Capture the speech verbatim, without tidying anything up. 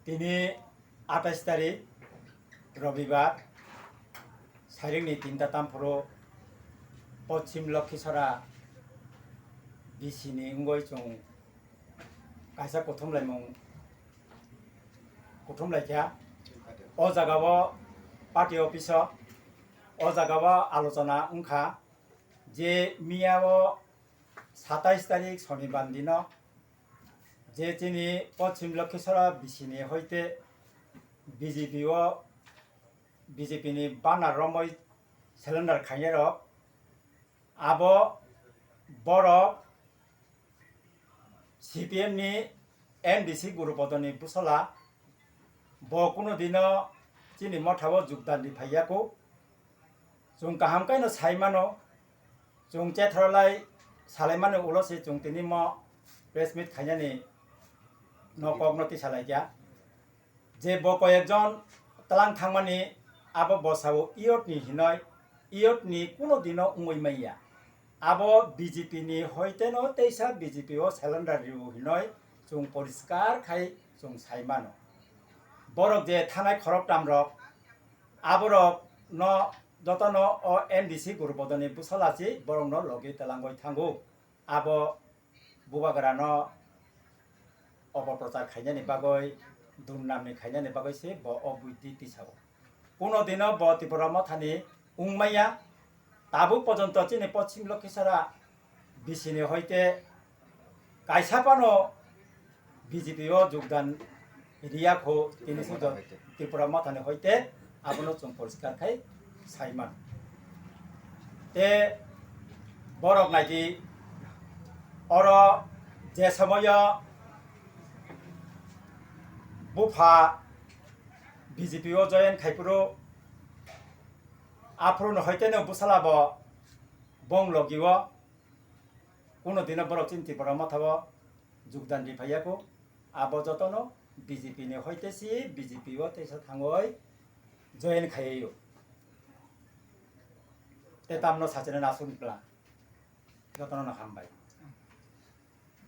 Tini atais tarik Robibar, sairingni tinta tamphuru Pochim Lokhisora B C ni wngwi chwng kaisa kuthumlaimung kuthumlaikha. O jagao party office o, o jagao alochona wngkha je miyao satais tarik Sonibar dino je chini Pochim Lokhisora B C ni hoite B J P o, B J P ni banner romwi surrender khainai rok, abo borok C P M ni M D C Gurupodoni bwsala, bo kuno dino chini mothao jukdan ri phaiya kho. Chwng kaham khe no sai mano, chwng chethrolai salai mani ulo se chwng tini mo press meet khainani no kok no tisa lai kya. Je bo koyekjon tlang thangmani abo bosao iyot ni hinoi, iyot ni kuno dino wngwi manya. Abo B J P ni hoite no teisa B J P o surrender riu hinoi chwng poriskar khai chwng sai mano. Borok je thanai khoroktam rok, aborok no jotono o M D C Gurupodoni bwsala si borok no logi telangoi thango. Abo bubagrano opoprochar khainani bagwi, durnamni khainani bagwi se bo o buidhi tisao. Kuno dino bo Tipra Mothani wngmaya, tabuk pojonto chini Pochim Lokhisora B C ni hoite kaisa phano B J P o jogdan riya kho, tini se Tipra Mothani hoite abono chwng poriskar khai sai mano. Te borok naidi, oro je somoyo bupha B J P o join khai phuru, aphuru no hoite no bwsala bo bong logi o kuno dino borok chini Tipra Mothao jogdan ri phaiya kho. Abo jotono B J P ni hoite si B J P o teisa thangoi join khaiyo. Te tamno sachina nasuk ni plan. Jotono no hambai.